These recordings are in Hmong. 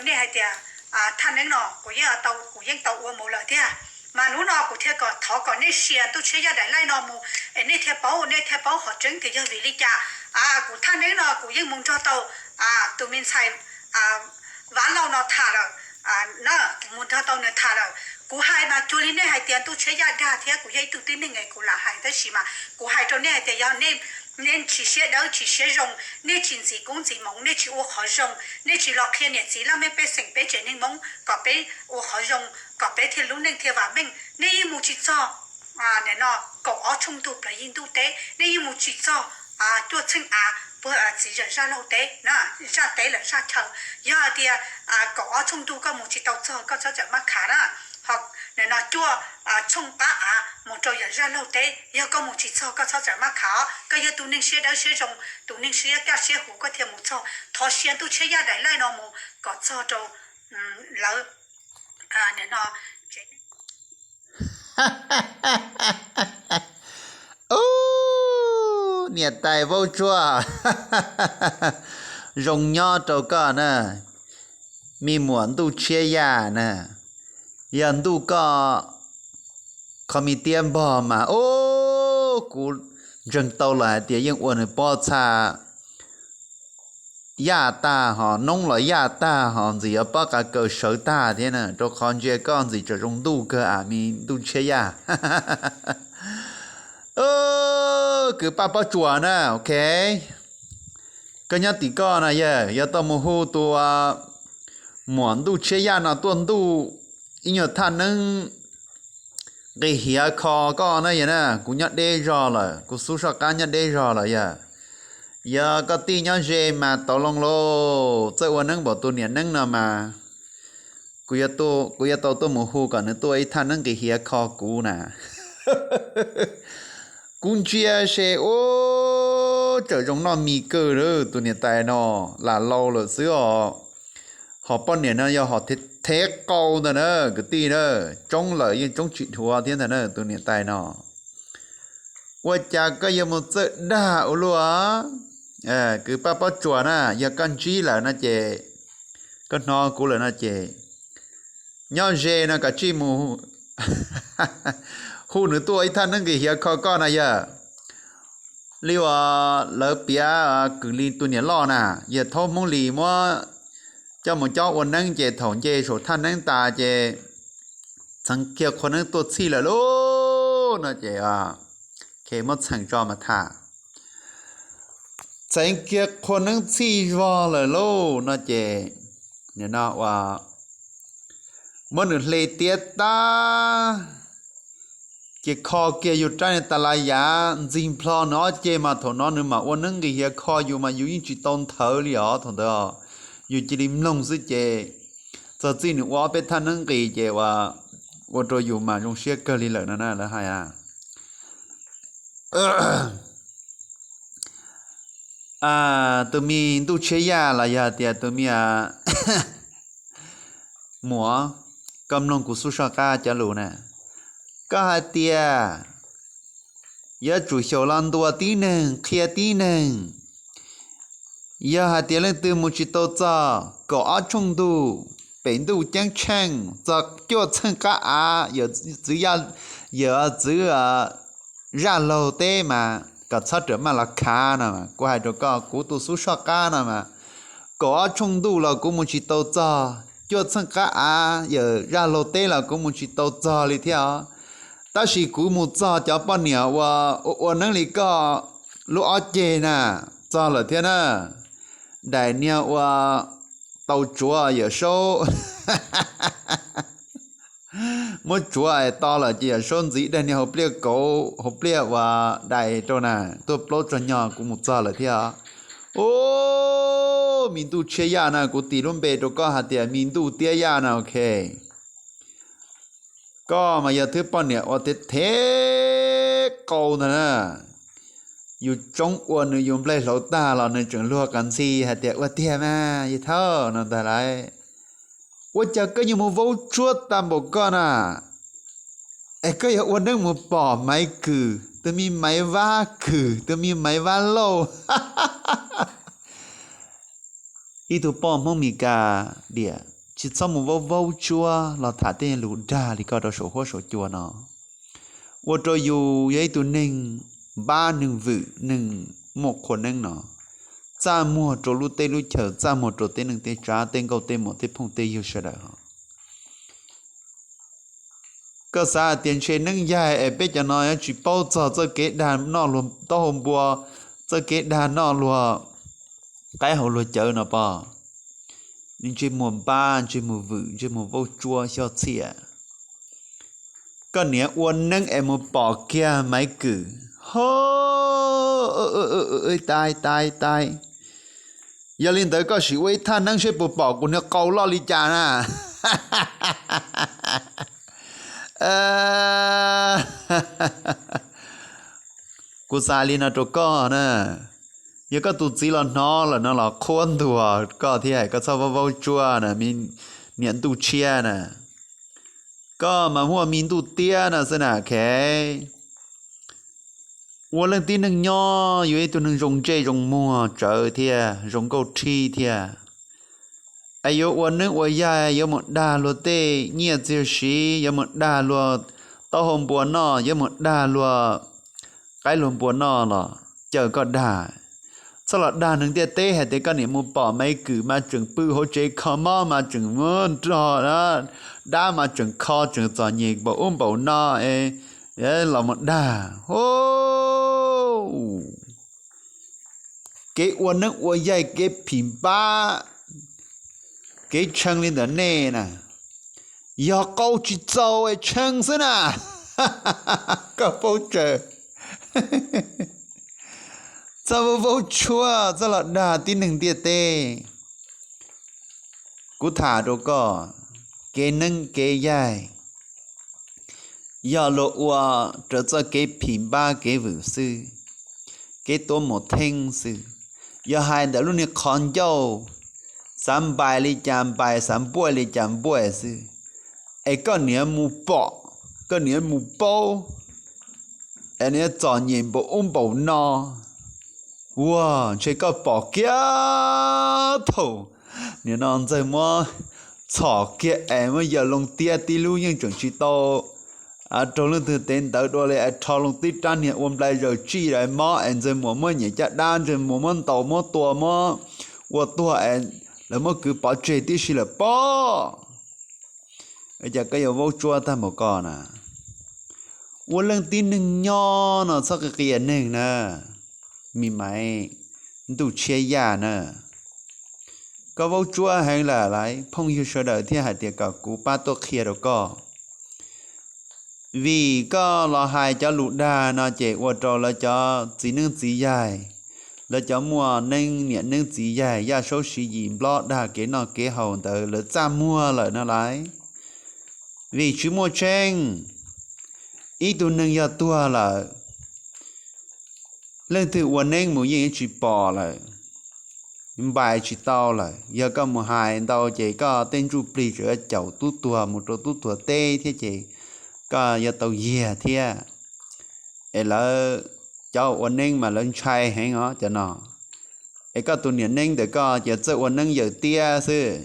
Nej hais tias thaj neeb no kuv yeej tau, kuv yeej tau ua mus lawm thiab. Mas hnub no kuv thiaj kom thov kom nej share ntuj tshiab yaj daim live no mus es nej thiaj paub, nej thiaj paub qhov tseeb tias yog vim li cas. Kuv thaj neeb no kuv yeej mus nrog tau tus me ntxhais Vav Lauj no tham lawm, na, kuv mus nrog tau nws tham lawm. Kuv hais mas cuag li nej hais tias ntuj tshiab yaj dag thiab kuv yog ib tug tib neeg es kuv lam hais, tab sis mas kuv hais rau nej hais tias yog nej, nej tsis siab dawb tsis siab zoo, nej tsis ntxiv koob ntxiv hmoov, nej tsis ua qhov zoo, nej tsis los qhia niam txiv laj mej pej xeem peb tsev neeg Hmoob kom peb ua qhov zoo kom peb thiaj lub neej thiaj vam meej, nej yeej mus tsis txog no kaum ob tshooj ntug plaws yig ntuj teb, nej yeej mus tsis txog cuaj txheej av puag txiv zawm zaj laug teb, zaj teb lawm zaj chaw. Yog hais tias kaum ob tshooj ntug koj mus tsis tau txog koj txhob txawm maj khav na. Ho no cuaj tshooj qab av mus rau yawm zaj laug teb, yog koj mus tsis txog koj txhob txawm maj khav os. Koj yog tus neeg siab dawb siab zoo, tus neeg siab kaj siab huv koj thiaj mus txog. Thov share ntuj tshiab yaj daim live no mus kom txog rau lawv no. Ub, niam tais Vaub Tsuab, zoo nyob rau koj na, me muam ntuj tshiab yaj na. Yog ntuj koj qhov me tiab npog mas, ub, kuv ntseeg tau lawm hais tias yeej ua nws pob txha yaj tag, ho noob los yaj tag, ho ntxim yuav pob qa kaws sawv tag thiab na, rau qhov ntsia koj ntxim tseem zoo ntuj kawg a, me ntuj tshiab yaj. Kwv Paj Pob Tsuas na, ok. Koj nyob tim koj na yawg, yuav tau mus hu tus muam ntuj tshiab yaj no tuaj ntuj ib nyuag thaj neeb nqis hiav kho koj na yawg na. Kuv nyob deb zog lawm, kuv xub soj qab nyob deb zog lawm yawg. Yog koj tij nyob ze mas tau loo lauj, txawj ua neeb npaum tus niam neeb no mas kuv yuav tau tuaj mus hu kom nws tuaj ib thaj neeb nqis hiav kho kuv na. Kuv ntsia se, ub, tseem zoo noj mis kawg tus niam tais no, lam laus lawm xwb os. Ho poj niam no yog ho thev qau ntag na kwv tij na, tsoob lawm yeej tsoob tsis dhuav thiab ntag na tus niam tais no. Ua cas koj yuav mus txawj dag ua luaj? Kwv Paj Pob Tsuas na, yog koj ntsib lawm no ces koj hnov kuv lawm no ces nyob ze no kav tsij mus hu nws tuaj ib thaj neeb nqis hiav kho koj na yawg. Li uas lawv piav kwm li tus niam loj na, yawg Thaub Hmoob Lis muab coj mus cob ua neeb ces thaum nce saum thaj neeb tas ces txheev kiag qhua neeb tuaj txhij lawm lauj no ces, muab txheem tso mas tham, txheev kiag qhua neeb txhij zog lawm lauj no ces, nim no ua muab nws hle tiab tag, ces kho kiag yus rab niag tas las yav ntxig nplho nws ob ceg mas thaum no nws mam ua neeb nqis hiav kho yus mas yus yeej tsis tau nthawv li os thaum ntawd. Yus cia li mloog xwb ces txog txij nws ua ob peb thaj neeb nqis ces ua, ua rau yus mas zoo siab kawg li lawm no na lawv hais. Tus me ntuj tshiab yaj los yog tias tus me muam, koj mloog kuv xub soj qab cov lus na, koj hais tias yuav tsum xyaum los ntuas tib neeg qhia tib neeg. Yog hais tias leej twg mus tsis tau txog kaum ob tshooj ntuj pem ntuj ceeb tsheej txog cuaj txheej qab av, yawm txwv zaj laug teb mas kom txhob rawm maj los khav no. Kuv hais rau koj, kuv tus xub soj qab no mas kaum ob tshooj ntuj los kuv mus tsis tau txog, cuaj txheej qab av yawm zaj laug teb los kuv mus tsis tau txog li thiab os. Tab sis kuv mus txog cov poj niam uas ua neeb li koj lub ob ceg na, txog lawm thiab na. Daim niag uas tau tsuav Yawm Saub, muab tsuav es to lawm ces Yawm Saub ntxiv daim niag hauv pliaj kauv, hauv pliaj uas dais rau na, tuaj plaub tsaug nyog kuv mus txog lawm thiab. Ub, me ntuj tshiab yaj na, kuv tis lub npe rau koj hais tias me ntuj tiab yaj na, ok. Koj mas yog thwb poj niam ua thev thev qau ntag na. Yus tsoob ua nws yus nplaig hlauv tag los nws tseem luag qas ntxhi hais tias ua tiag mas yawg Thaub no ntag lauj. Ua cas koj yuav mus vaub tsuab tag npaum koj na? Es koj yog ua neeb mus pom Maiv Kws, tus me Maiv Vab Kws, tus me Maiv Vab Lauj. Ib tug poj Hmoob Mes Kas diam, tsis txhob mus vaub vaub tsuab los tham tej lus dag li ko rau saum huab saum cua no. Ua rau yus yog ib tug neeg npab neeg vwm neeg muaj qhua neeb no, txaj muag rau lub teb lub chaws, txaj muag rau tej neeg tej tsav, tej nkauj tej muam, tej phooj tej ywg sawv daws. Koj xav hais tias ntshe neeb yaig es peb cov no yuav tsis paub txog txoj kev dag noj luag taub hau npua, txoj kev dag noj luag qaib hauv luag cawv no pob? Ntsej muag npab, ntsej muag vwm, ntsej muag vaub tsuab xyob txhiaj. Koj niam ua neeb es mus pom kiag Maiv Kwm, ho, tais tais tais. Yog li ntawd koj sim ua ib thaj neeb seb puas pom kuv niag qau loj li cas na. Kuv xav li no rau koj na, yog koj tus txiv los hnov lawm no los qhuab ntuas koj thiab, koj txhob vaub vaub tsuab na, niam ntuj tshiab na. Koj mas muaj me ntuj tiab no xwb na, khev. Ua leej tib neeg nyob yuav ib tug neeg zoo ntsej zoo muag tsawv thiab zoo nkauj rhib thiab. Es yuav ua neeb ua yaig yuav mus dag luag tej nyiaj txiag siv, yuav mus dag luag taub hau npua noj, yuav mus dag luag qaib luag npua noj los caw koj dag. Txhob los dag neeg ntiaj teb hais tias koj niam mus pom Maiv Kwm mas tseem pw hauv tsev kho mob mas tseem muab nrog dab mas tseem kho tseem txom nyem npaum ub npaum no es los mus dag. Kev ua neeb ua yaig kev phim npab, kev tshee li ntawm nej na, yog qau tsis txaus es tshee xwb na. Koj paub tsawg. Txhob vaub vaub tshuab, txhob los dag tib neeg ntiaj teb. Kuv tham rau koj, kev neeb kev yaig yog luag ua raws txoj kev phim npab kev vwm xwb, kev tuav mus theeb xwb. Yog hais ntawm lub niag qhov ncauj, xav npais li cas npais, xav npuaj li cas npuaj xwb. Es koj niam mus pom, koj niam mus paub, es niam txom nyem npaum ub npaum no. Ua, ntshe koj pom kiag thaum nim no Ntxawg muab txhom kiag es muab yawm loo tiab tib lub yeej tseem tsis tau raug leej twg tev ntawd dua li es rho loo tib rab niag ua nplai zaws tsij lawm mob es Ntxawg muam muab nyem caj dab, Ntxawg muam muab ntaus muab tua muab ua tuag es lawv muab kwv pov tseg tib si lawm pob. Cas koj yuav vaub tsuab tag npaum ko na? Ua leej tib neeg nyob no txhob qia qia neeg na, me maiv ntuj tshiab yaj na. Koj vaub tsuab heev lawm lauj, phooj ywg sawv daws thiaj hais tias kom kuv pab tuaj qhia rau koj. Vim koj los hais cov lus dag no ces ua rau lawv cov txiv neeb txiv yaig, lawv cov muaj neeb niam neeb txiv yaig Yaj Saub Siv Yim Nplob dag kev noj kev haus ntawd lawv txaj muag lawm no lauj. Vim tsis muaj tseeb, ib tug neeg yog tuag lawm, leej twg ua neeb mus yeej tsis pom lawm, npais tsis tau lawm. Yog koj mus hais ntau ces koj tej ntsuj plig tseem caum tub tuag mus rau tub tuag teb thiab ces koj yuav tau yiag thiab. Es lawv cov ua neeb mas lawv ntshai heev os cov no. Es koj tus niam neeb ntawm koj ces txawj ua neeb yawm tiab xwb.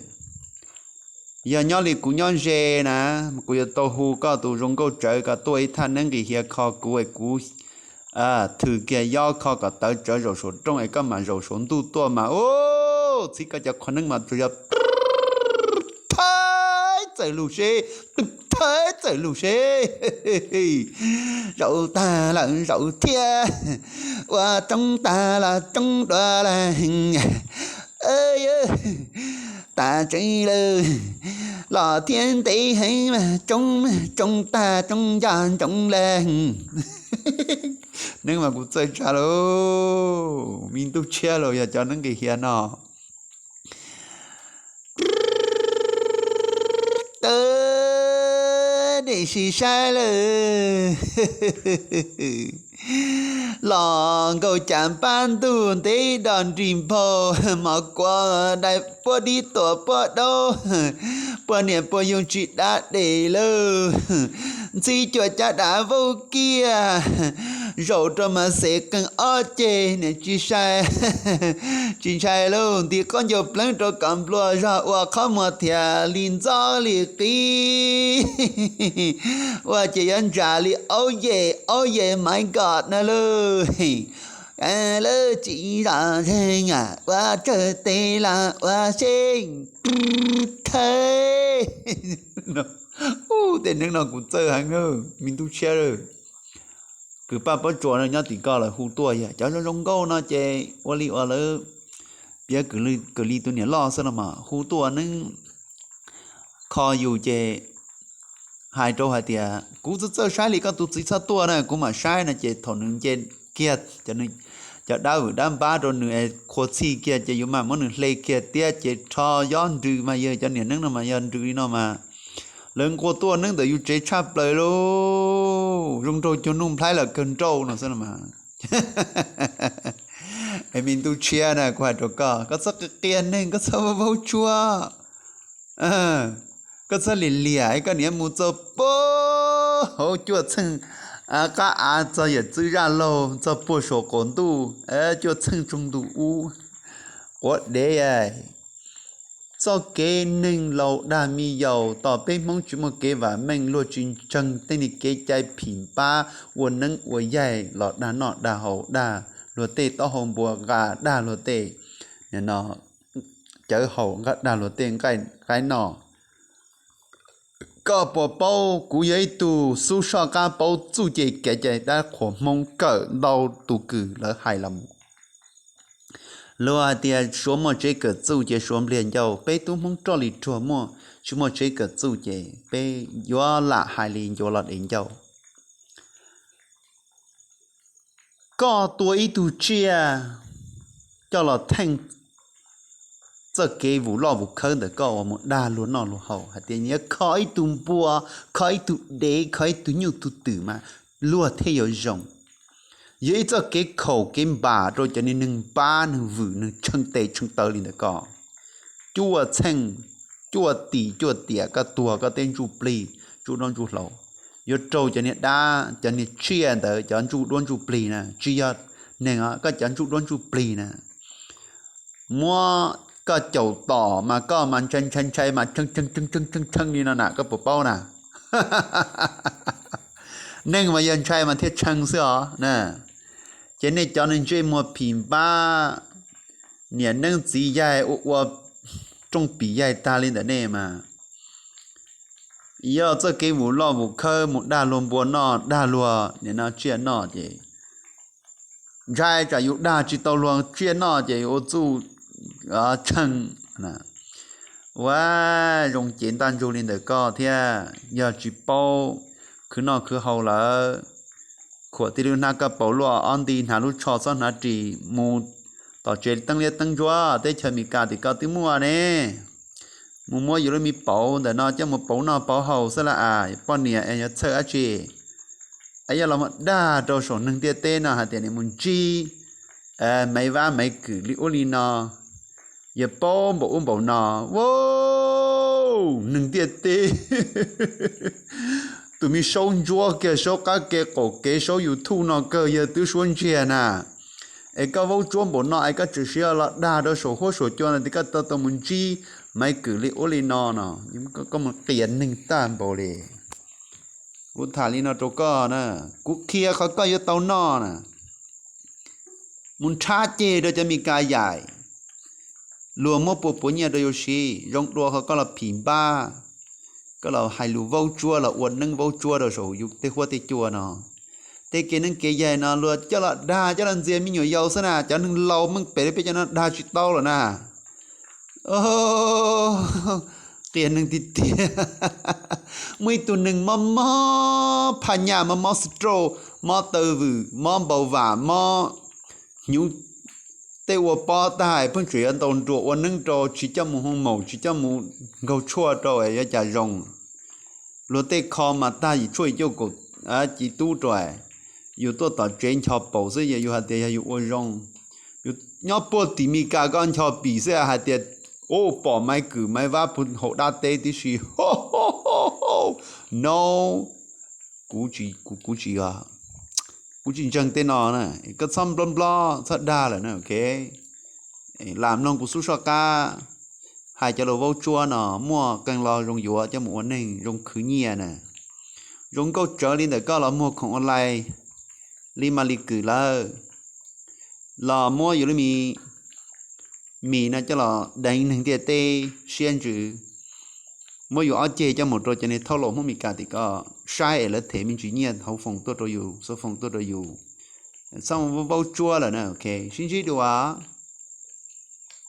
Yog nyob li kuv nyob ze na, kuv yuav tau hu koj tus zoo nkauj tsawv kom tuaj ib thaj neeb nqis hiav kho kuv es kuv thws kiag yob kho kom tawv tsawv zaum saum rooj es koj mam zaum saum ntuj tuaj mas, u, txhib koj cov qhua neeb mas tsuas yog thawb txawm lug seb, thawb txawm lug seb. Zaum tag lawm zaum thiab, ua roob tag los roob dua lawm. Tas tseeb lawm, los thiab ntev heev mas roob, roob tag roob ncaj ntsoov lawm. Neeb mas kuv txawj tshaj lauj, me ntuj tshiab lauj, yog cov neeb nqis hiav no. Tawb nim sib saib lawm. Los nkaus cas npab ntug ntev do nrig nphau, mov kuav dai puab dib tuam puab daub, puab niam puab yoog tsis dab des lawm. Ntxhib cuam caj dav vaub kiag, Zaum rau mas xev qeej ob ceg niam tsis sai, tsis ntshai lauj, nti qab ncaug pleev rau kom nplua zog ua qhov muag thiab li ntxob li qib, ua ces yuav ntsa li aub yem aub yem maiv kom na lauj. Lawv tsis zam zeeg ua tsawg tes los ua seb thawj. Tej neeg no kuv txawj heev na, me ntuj tshiab. Kws paj pob tsuas nyob tim ko lawv hu tuaj yog cov zoo zoo nkauj no ces ua li uas lawv piav kwv li tus niam loj xwb no mas hu tuaj neeb kho yus ces hais rau hais tias kuv txawj txawj saib li koj tus txiv txhob tuaj na kuv mam saib no ces thaum nws nce kiag cov dab vwm dab npab rau nws es qhuav txhij kiag ces yus mam muab nws hle kiag tiab ces rho yob nrws mas yog cov niam neeb no mas yog nrws li no mas lawv nquag tuaj neeb ntawm yus tsev tshaj plaws lauj, zoo nraug cuag nuj nplhaib lawm kawg nrauj no xwb no mas. Es me ntuj tshiab na kuv hais rau koj, koj txhob qia neeg, koj txhob vaub tsuab, koj txhob liam liam, koj niam mus txog puag hauv cuaj txheej qab av txog yawm txwb zaj laug txog puag saum qaum ntuj cuaj txheej tsaus ntuj ub quav dev. Txoj kev neeg laus dag me yaus, tos peb Hmoob tsis muaj kev vam meej, luag tsis ntseeg tej niag kev cai phim npab ua neeb ua yaig los dag noj dag haus, dag luag tej taub hau npua nqa, dag luag tej cawv haus, dag luag tej nqaij qaib noj. Koj puas paub kuv yog ib tug xub soj qab paub txuj ci kev cai dab qhuas Hmoob kawm ntau tus kws lawv hais los mus. Luag hais tias Suav muaj tsev kawm txuj ces Suav npliag ncauj, peb tub Hmoob roj li ruag muaj tsis muaj tsev kawm txuj ces peb yuav lam hais li ncuav los dev ncauj. Koj tua ib tug tsiaj coj los theej txoj kev vus loj vus khawb ntawm koj uas mus dag luag noj luag haus hais tias yuav kho ib tug npua, kho ib tug dev, kho ib tug nyuj tug twm mas luag thiaj yuav zoo. Yog ib txoj kev khaum kev npam rau cov neeg npab neeg vwm neeg tshee tes tshee taw li ntawm koj, cuaj txheej cuaj tim cuaj tiam koj tuag koj tej ntsuj plig ntsuj duab ntsuj hlauv yuav raug cov niag dab cov niag tsiaj ntawd cov ntsuj duab ntsuj plig na, tsis yog neeg, koj cov ntsuj duab ntsuj plig na muab koj caum tom mas koj mas ntshai ntshai ntshai mas tshee tshee tshee tshee tshee li no na, koj puas paub na? Neeg mas yog ntshai mas thiaj tshee xwb os na. Ces nej cov neeg ntsej muag phim npab, niam neeb txiv yaig ua ua rooj pim yaig tag li ntawm nej mas yog txoj kev vus loj vus khawb mus dag luag npua noj, dag luag nim no tsiaj noj ces ntshai tsam yus dag tsis tau luag tsiaj noj ces yus ua txuj tshee. Ua zoo cev ntaj ntsug li ntawm koj thiab, yog tsis paub khwv noj khwv haus lawm, khuam tij lub hnab koj paus luaj ob nti hnav lub tsho txhob hnav ris mus tom tsev teeb liab teeb ntsuab teb chaws Amelikas tim koj twb muaj ne. Mus muab yus lub me pauv ntawm no coj mus pauv noj pauv haus xwb la as, poj niam es yuav txhawj dab tsi? Es yog los mus dag rau saum neeg ntiaj teb no hais tias nws mus ntsib maiv vab maiv kwm li ub li no, yog paub npaum ub npaum no, a, neeg ntiaj teb tus me saub ntsuab kiag saub qab kev qaum kev saub YouTube no kawg yawg twb suab ntsiag na. Es koj vaub tsuab npaum no es koj tseem siv los dag rau saum huab saum cua no tias koj tau tau mus ntsib maiv kwm li ub li no no, koj mus qias neeg tag npaum li. Kuv tham li no rau koj na, kuv qhia qhov koj yuav tau noj na. Mus nrhab ceg rau cov Amelikas yaim, luag muab pua puav nyiaj rau yus siv, zoo dua qhov koj los phim npab, koj los hais lus vaub tsuab los ua neeb vaub tsuab rau saum yus tej huab tej cua no. Tej kev neeb kev yaig no luag coj los dag coj los ntxias me nyuam yaus xwb na, cov neeg laus meej pem li peb cov no dag tsis tau lawm na. Qias neeg tiag tiag. Muaj ib tug neeg mob mob phaj nyaj, mob mob stroke, mob taw vwm, mob npau vam, mob hnyuv, tej ua pob tag pheej tseem yuav ntaus nruas ua neeb rau, tsis coj mus hoo maum, tsis coj mus nkaug tshuaj rau yuav cas zoo. Luag tej kho mas tag yim tshuaj yim cuaj kaum ci tub rau, yus tuaj tom tsev ncho paus xwb yus hais tias yog yus ua zoo. Yus nyob puag tim Meskas koj ncho pim xwb hais tias, u, pom maiv kwm maiv vab puag hauv dab teb tib si. No, kuv tsis, kuv tsis yog, Kuv tsis ntseeg tej no na, koj txhob nplob nplob txhob dag lawm na, ok. Lam mloog kuv xub soj qab hais cov lus vaub tsuab no, muaj qee lo zoo yuav coj mus ua neeg zoo khwv nyiaj na. Zoo nkauj tsawv li ntawm koj los muag khoom online li Maly Kws lawm, los muab yus lub me mis no coj los deev neeg ntiaj teb siab ntsws, muab yus ob ceg coj mus rau cov niag thauj laus Hmoob Meskas tim ko saib es lawv them me ntsis nyiaj hauv phone tuaj rau yus, xov phone tuaj rau yus. Txhob vaub tsuab lawm na, ok, sib ntsib dua.